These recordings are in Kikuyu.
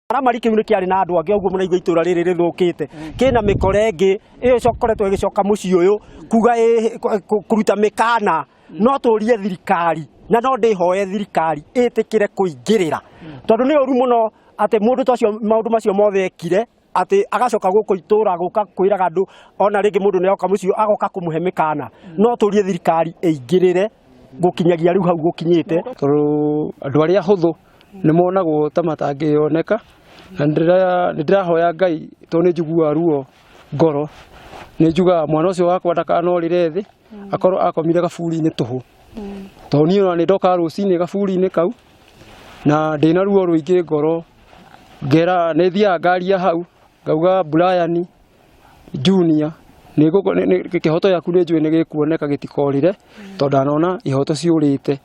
Kĩmaramari kĩu nĩ kĩarĩ na andũ angĩ ũguo mũraigua itũra rĩrĩ rĩthũkĩte kĩna mĩkora ĩngĩ ĩyo ĩcokoretwo ĩgĩcoka mũciĩ ũyũ kuga kũruta mĩkana. No tũrie thirikari na no ndĩhoe thirikari ĩtĩkĩre kũingĩrĩra, tondũ nĩ ũru mũno atĩ mũndũ ta ũcio maũndũ macio mothe ekire, atĩ agacoka gũkũ itũra gũka kwĩraga andũ ona rĩngĩ mũndũ nĩ oka mũciĩ agoka kũmũhe mĩkana. No tũrie thirikari ĩingĩrĩre gũkinyagia rĩu hau gũkinyĩte. Tondũ andũ arĩa ahũthũ nĩ monagwo ta matangĩoneka, na nĩ ndĩrahoya Ngai, tondũ nĩ njiguaga ruo ngoro, nĩ njugaga mwana ũcio wakwa ndakanorĩre thĩ, akorwo akomire gaburi-inĩ tũhũ, tondũ niĩ ona nĩ ndokaga rũcinĩ gaburi-inĩ kau na ndĩna ruo rũingĩ ngoro, ngera nĩ thiaga ngaria hau ngauga, "Brian Junior, kĩhoto gĩaku nĩ njũĩ nĩ gĩkuoneka, gĩtikorĩre," tondũ ndanona ihoto ciũrĩte.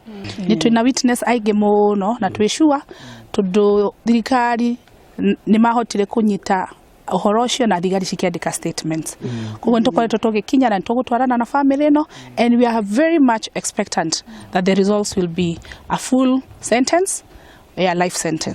Nĩ twĩna witness aingĩ mũno na twĩ sure tondũ thirikari nĩ mahotire kũnyita ũhoro ũcio na thigari cikĩandĩka statements. Koguo nĩ tũkoretwo tũgĩkinya na nĩ tũgũtwarana na family ĩno, and we are very much expectant that the results will be a full sentence, yeah, life sentence.